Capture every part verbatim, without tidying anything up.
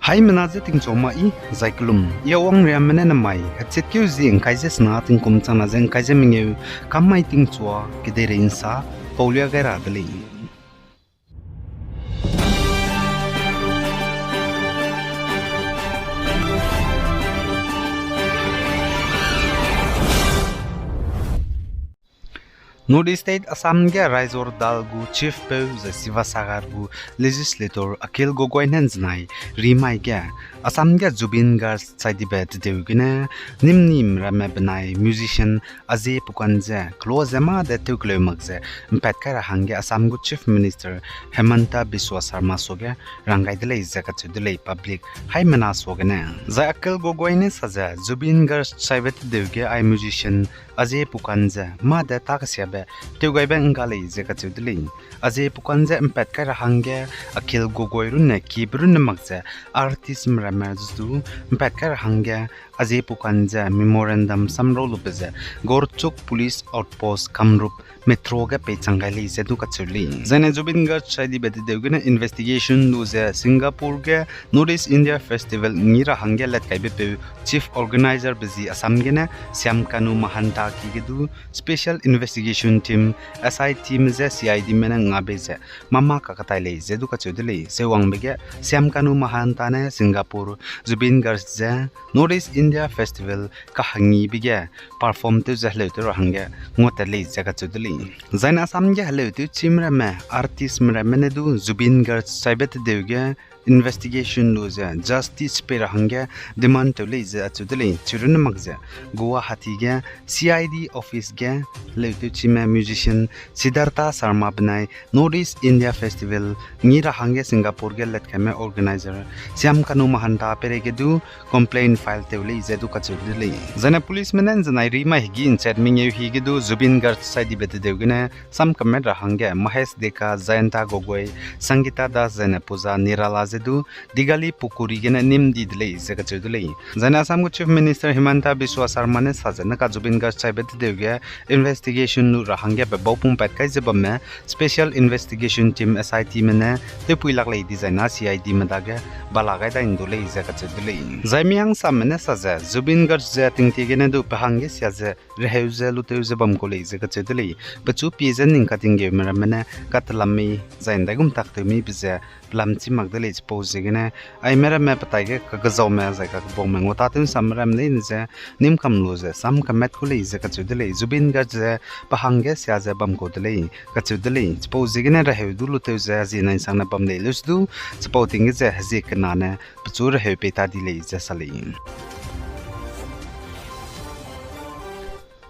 Haimena ze tingchua ma i, zai kelum, i a wangriamme ne namai hechitkeu zie ngkai ze sena tingkum changna ze ngkai ze mengeu kam mai tingchua kedeirei nsa paulia gai ra de lei. North East State Assam ge Raizor Dal gu chief peu zai Sivasagar gu legislator Akhil Gogoi ne nzenai rimai ge, Assam ge Zubeen Garg chai dibe tedeu gene, nimnim ramme benai musician Ajay Pookan ze kelo ze mâ de tewkeleu mak ze mpat kai ra hangge Assam gu Chief Minister Himanta Biswa Sarma suage rang gai de lei ze kacheu de lei public haimena suagene. Zai Akhil Gogoi ne sa ze Zubeen Garg chaibe tedeu ge ai musician Ajay Pookan ze mâ de tâ kesiabe tewgaibe ngga lei ze kacheu de lei. Ajay Pookan ze mpat kai ra hangge Akhil Gogoi runne kiebe runne mak ze artistme ramme zu du mpat kai ra hangge Ajay Pookan ze memorandum samrau lube ze Gorchuk Police Outpost Kamrup Metro ge peichang gai lei ze du kacheu lei. Zaine Zubeen Garg chai dibe tedeu gene investigation lu ze Singapore ge North East India Festival ngi ra hangge latkaibe peu chief organizer be zi Assam gene Shyam Kanu Mahanta ki ge du special investigation team, S I T me je C I D me ne ngabe ze mâ mâ kakatai lei ze du kacheu de lei. Seuwangbe ge Shyam Kanu Mahanta ne Singapore Zubeen Garg ze North East India Festival kahangibe ge perform tew ze heleu tew ra hangge nguatat lei ze kacheu de lei. Zaine Assam ge heleu tew chîme ramme, artistme ramme ne du Zubeen Garg chaibe tedeu ge investigation lu ze justice pei ra hangge demand tew lei ze acheu de lei. Chirunne mak ze Guwahati ge C I D office ge heleu tew chîme musician Siddhartha Sharma benai North East India Festival ngi ra hangge Singapore ge latkaime organizer Shyam Kanu Mahanta peireige du complaint file tew lei ze du kacheu de lei. Zaine policeme ne nzenai rimai hegî nchat mengeu hi ge du Zubeen Garg chai dibe tedeu gene sam kamat ra hangge Mahesh Deka, Jayanta Gogoi, Sangeeta Das zaine Pooja Nirala ze du Dighali Pukuri gene nîm di de lei ze kacheu de lei. Zaine Assam gu Chief Minister Himanta Biswa Sarma ne sa ze naka Zubeen Garg chaibe tedeu ge investigation lu ra hangge pe baupung pat kai ze bamme special investigation team S I T me ne tewpui lak lei dizai na C I D me dage bala gai dai ndu lei ze kacheu de lei. Zai mi hangsame ne sa ze Zubeen Garg ze tingtie gene du pe hangge sia ze reheu ze lutew ze bam kau lei ze kacheu de lei. Pechu pie ze ning katinggeume ramme ne katelammei zai ndaigum taktew mei be ze pelam chî mak de lei chipau ziegene, aime ramme petai ge kakezaume zai kakebaume nguatâtew nsamme ram leine ze nîm kam lu ze sam kamat kau lei ze kacheu de lei. Zubeen Garg ze pe hangge sia ze bam kau de lei kacheu de lei. Chipau ziegene reheu du lutew ze zie nai nsangne bam lei leusedu, chipau ting ge ze hezie kena ne pechu reheu pei ta di lei ze sa lei.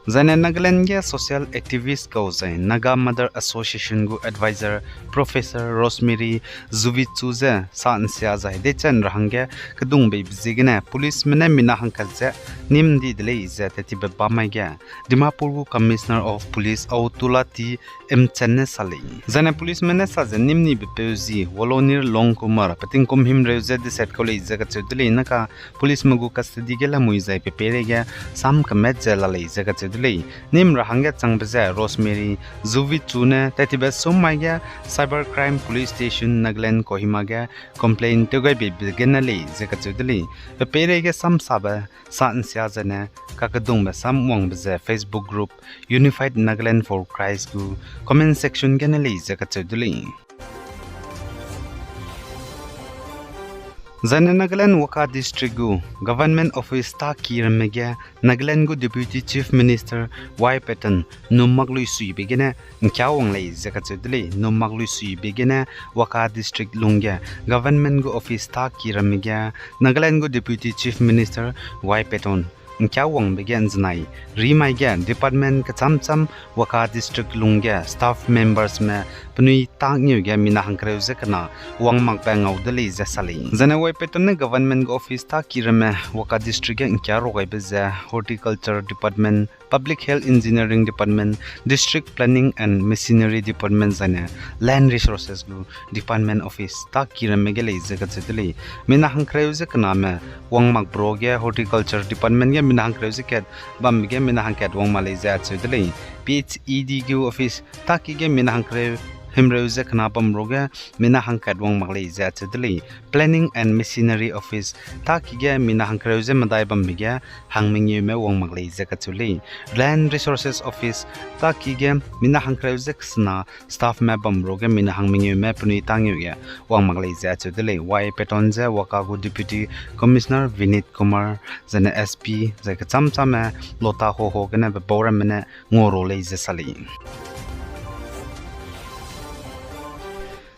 Zaine Nagaland ge social activist kau zai Naga Mother Association gu advisor Professor Rosemary Zuvichu ze sa nsia zai dechen ra hangge kedung beibe ziegene policeme ne mina hangkat ze nîm di de lei ze tetibe bam mai ge Dimapur gu Commissioner of Police Aotulla T Mchen ne sa lei. Zaine policeme ne sa ze nîm nibe peu zi Walonir Longkumar pe tingkum himreu ze deset kau lei ze kacheu de lei. Naka policeme gu custody ge lamui zai pe peireige sam kamat ze la lei ze kacheu de lei. Nîm ra hangge changbe ze Rosemary Zuvichu ne tetibe sum mai ge Cyber Crime Police Station Nagaland Kohima ge complaint tewgaibeibe gene lei ze kacheu de lei. Pe peireige samsabe sa nsia zene kakedungbe sam wangbe ze Facebook group Unified Nagaland for Christ gu comment section gene lei ze kacheu de lei. Zaine Nagaland Wokha District gu Government Office tâki ramme ge Nagaland gu Deputy Chief Minister Y Patton num mak lui suibe gene ngkia wang lei ze kacheu de lei. Num mak lui suibe gene Wokha District lungge Government gu office tâki ramme ge Nagaland gu Deputy Chief Minister Y Patton ngkia wangbe ge nzenai rimai ge department kecham cham Wokha District lungge staff membersme penui tâ ngeu ge mina hangkereu ze kena wang makbe ngau de lei ze sa lei. Zaine Y Patton ne Government gu office tâki ramme Wokha District ge ngkia rogaibe ze Horticulture Department, Public Health Engineering Department, District Planning and Machinery Department zaine Land Resources gu Department Office tâki ramme ge lei ze kacheu de lei. Mina hangkereu ze kename wang mak bro ge Horticulture Department ge mina hangkereu ze kat, bamme ge mina hangkat wang mak lei ze acheu de lei. P H E D gu office tâki ge mina hangkereu himreu ze kena bam ruge mina hangkat wang mak lei ze acheu de lei. Planning and Machinery Office, taki ge mina hangkereu ze medai bambe ge hang mengeume wang mak lei ze kacheu lei. Land Resources Office, taki ge mina hangkereu ze kesena staffme bam ruge mina hang mengeume penui tangeu ge wang mak lei ze acheu de lei. Wai peton ze Waka gu Deputy Commissioner Vineet Kumar, zaine S P, zai kecham chamme lota hoho gene bebau ramme ne ngau ru lei ze sa lei.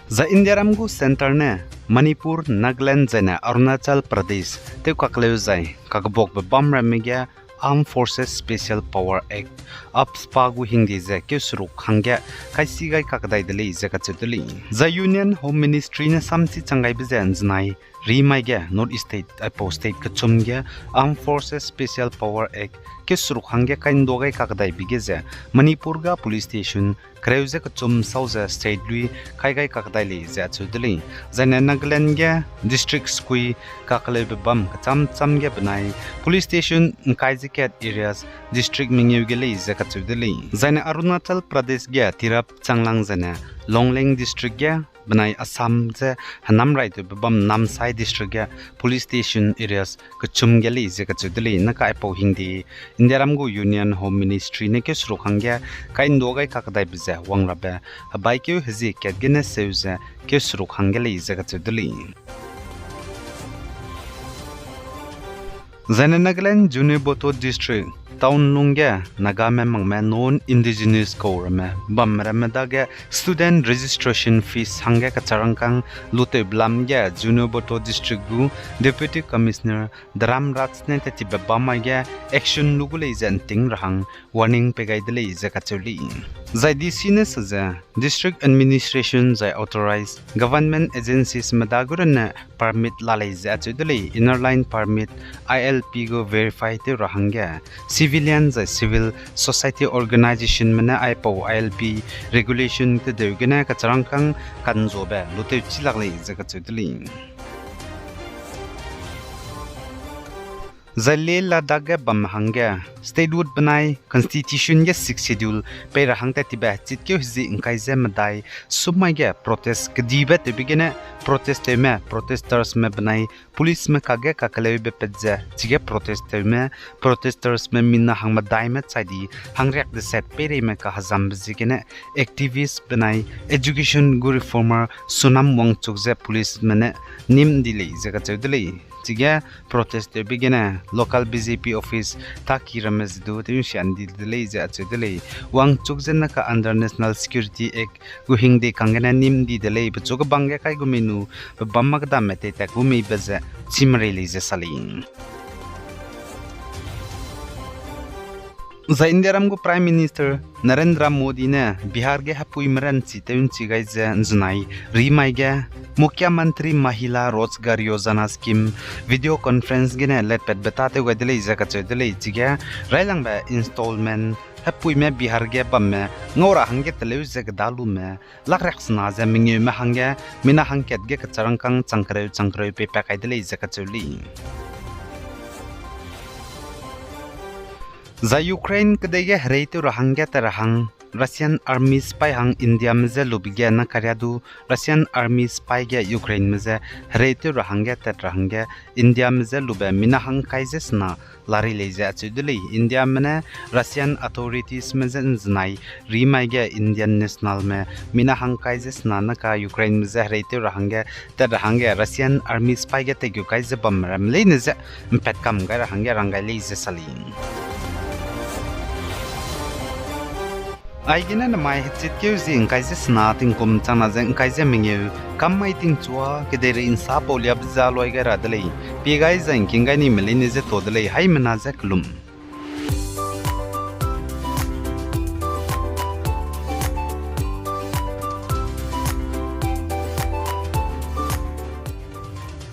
Zai Indiaram gu centre ne Manipur, Nagaland zaine Arunachal Pradesh tew kakleu zai kakebakbe bam ramme ge Armed Forces Special Power Act, AFSPA gu hingde ze keu seruk hangge kaisi gai kakdai de lei ze kacheu de lei. Zai Union Home Ministry ne samsi chang gaibe ze nzenai rimai ge North East State aipau state kechum ge Armed Forces Special Power Act keu seruk hangge kaindua gai kakdaibe ge ze Manipur ga police station kereu ze kechum sau ze state lui kai gai kakdai lei ze acheu de lei. Zaine Nagaland ge district sekui kakeleube bam kecham cham ge benai police station ngkai ze kat areas district mengeu ge lei ze kacheu de lei. Zaine Arunachal Pradesh ge Tirap, Changlang zaine Longleng district ge benai Assam ze henam raitewbe bam Namsai district ge police station areas kechum ge lei ze kacheu de lei. Naka aipau hingde Indiaram gu Union Home Ministry ne keu seruk hangge kaindua gai kakdaibe ze wang rabe hebaikeu hezie kat gene seu ze keu seruk hangge lei ze kacheu de lei. Zaine Nagaland Zunheboto District town lungge Nagame makme non-indigenous kau ramme bamme ramme dage student registration fees hangge kacharangkâng lutewbe lam ge Zunheboto District gu Deputy Commissioner Dharamraj ne tettibe bam mai ge action lu gu lei ze nting ra hang warning pei gai de lei ze kacheu lei. Zai D C ne sa ze, District Administration zai authorized government agencies me dage runne permit la lei ze acheu de lei. Inner Line Permit, I L P gu verify tew ra hangge civilian zai civil society organization me ne aipau I L P regulation tedeu gene kacharangkâng kanzube lutew chi lak lei ze kacheu de lei. Zai Leh Ladakh ge bam hangge statehood benai constitution ge Sixth Schedule pei ra hang tat tibe chitkeu hezi ngkai ze medai sum mai ge protest kedibe tewbe gene protest tewme protesters me benai police me kakge kakeleube pat ze chige protest tewme protesters me mina hang medaime chai di hangriak deset peireime kahezambe ziegene activist benai education gu reformer Sonam Wangchuk ze police me ne nîm di lei ze kacheu de lei. Chige protest tewbe gene local B J P office taki ramme ze du tewsian di de lei ze acheu de lei. Wangchuk ze naka under National Security Act gu hingde kang gene nîm di de lei, pechu kebang ge kai gu mei nu pe bam mak damme teitat gu meibe ze chî merei lei ze sa lei. Zai Indiaram gu Prime Minister Narendra Modi ne Bihar ge hepuime ranchi tew nchi gai ze nzenai rimai ge Mukhyamantri Mahila Rozgar Yojana Scheme video conference gene letpatbe tâtew gai de lei ze kacheu de lei. Chige railangbe installment hepuime Bihar ge bamme ngau ra hangge teleu ze keda lume lak riaksena ze mengeume hangge mina hangkat ge kacharangkâng changkereu changkereu peipat kai de lei ze kacheu lei. Zai Ukraine kedei ge hereitew ra hangge tat ra hang Russian army sipai hang Indiame je lube ge nakaria du Russian army sipai ge Ukraineme je hereitew ra hangge tat ra hangge Indiame je lube mina hangkai ze sena lari lei ze acheu de lei. Indiame ne Russian authoritiesme je nzenai rimai ge Indian nationalme mina hangkai ze sena naka Ukraineme je hereitew ra hangge tat ra hangge Russian army sipai ge teigu kai ze bamme ramme leine je mpat kam gai ra hangge rang gai lei ze sa lei. Aigene namai hechitkeu zi ngkai ze sena tingkum changna ze ngkai ze mengeu kam mai tingchua kedeirei nsa pauliabe ze luai gai ra de lei. Pie gai zai ngking gai nime leine je ta de lei, haimena je kelum.